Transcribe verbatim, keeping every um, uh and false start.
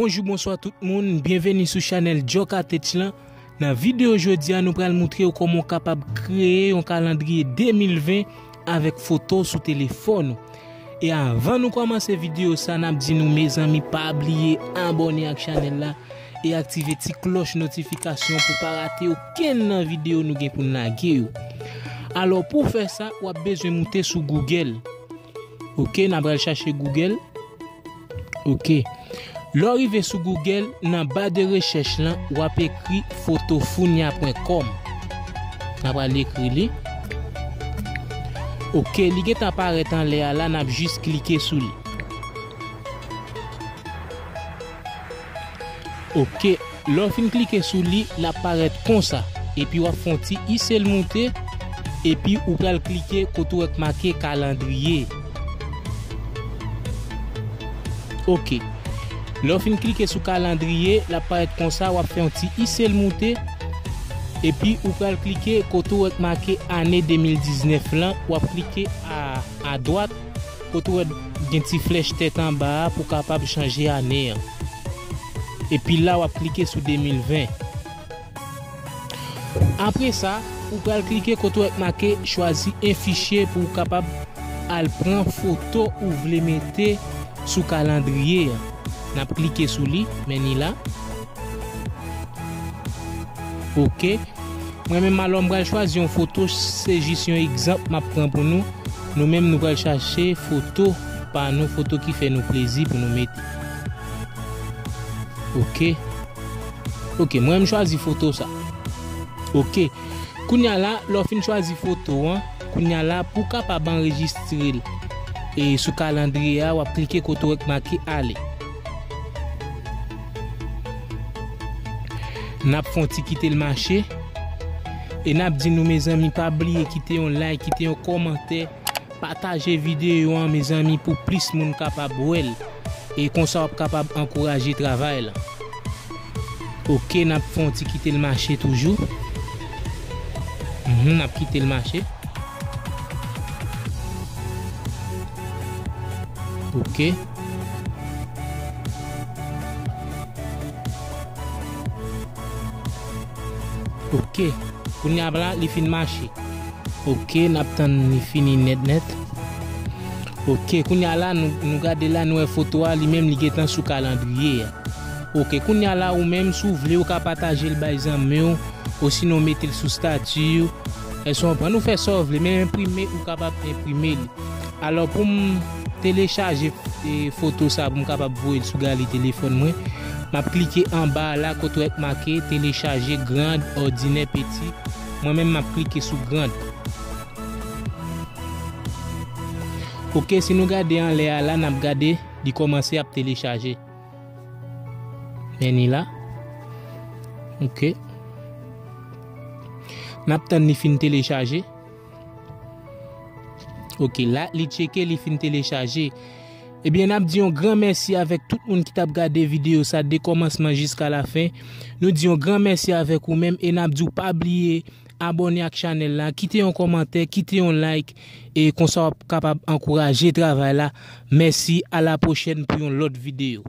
Bonjou, bonswa tout moun, byenveni sou chanèl Djòka Tech lan. Nan videyo jodi a, nou pral moutre w kòman w kapab kreye yon kalandriye de mil ven avèk foto sou telefòn ou. E avan nou kòmanse videyo sa, n ap di nou, mezanmi, pa bliye abòne ak chanèl la e aktive ti klòch notifikasyon pou pa rate okenn nan videyo nou gen pou n lage yo. Alò, pou w fè sa, w ap bezwen moute sou Google. Ok, n ap al chache Google. Ok. Lè w rive sou Google, nan ba de rechèch lan, w ap ekri fotofunia pwen kòm. N ap al ekri li. Ok, li gentan parèt anlè a la, n ap jis klike sou li. Ok, lè w fin klike sou li, l ap parèt konsa. Epi w ap fè yon ti ise l moute, epi ou pral klike kote w wè k make kalandriye. Ok. Lè w fin klike sou kalandriye, l ap parèt konsa, w ap fè yon ti ise l moute, epi ou pral klike kote w wè k make ane de mil diznèf lan, w ap klike a, adwat, kote w wè gen ti flèch tèt anba a pou w kapab chanje ane an. Epi la, w ap klike sou de mil ven. Apre sa, ou pral klike kote w wè k make chwazi en fichye pou w kapab al pran foto ou vle mete sou kalandriye an. N ap klike sou li, men ni la. Ok. Mwen menm, alò, m pral chwazi yon foto, se jis yon egzanp m ap pran pou nou. Nou menm, nou pral chache foto pa nou, foto ki fè nou plezi pou nou mete. Ok. Ok, mwen, m chwazi foto sa. Ok. Kounye a la, lè w fin chwazi foto an, kounye a la, pou w kapab anrejistre l e sou kalandriye a, w ap klike kote w wè k make ale. N ap fè yon ti kite l mache. E n ap di nou, mezanmi, pa bliye kite yon like, kite yon kòmantè, pataje videyo an, mezanmi, pou plis moun kapab wè l. E konsa w ap kapab ankouraje travay la. Ok, n ap fè yon ti kite l mache toujou. Mhm, n ap kite l mache. Ok. Ok. Kounye a la, li fin mache. Ok, n ap tann li fini nèt nèt. Ok, kounye a la, nou, nou gade la, nou wè foto a, li menm li gentan sou kalandriye a. Ok, kounye a la, ou menm, si w vle, ou ka pataje l bay zanmi w, osinon mete l sou stati w. Èske w konprann? Ou fè sa w vle, men enprime, ou kapab enprime li. Alò, pou m telechaje, e, foto sa, pou m kapab voye l sou galri telefòn mwen, m ap klike anba a la, kote w wè k make telechaje grand, ordinaire, petit. Mwen menm, m ap klike sou grand. Ok, si nou gade anlè a la, n ap gade, li kòmanse ap telechaje. Men ni la. Ok. N ap tann li fin telechaje. Ok, la, li tcheke, li fin telechaje. Ebyen, n ap di yon gran mèsi avèk tout moun ki t ap gade videyo sa de kòmansman jiska lafen. Nou di yon gran mèsi avèk ou menm e n ap di w pa bliye abòne ak chanèl la, kite yon kòmantè, kite yon like, e konsa w ap kapab ankouraje travay la. Mèsi, a la pwochèn pou yon lòt videyo.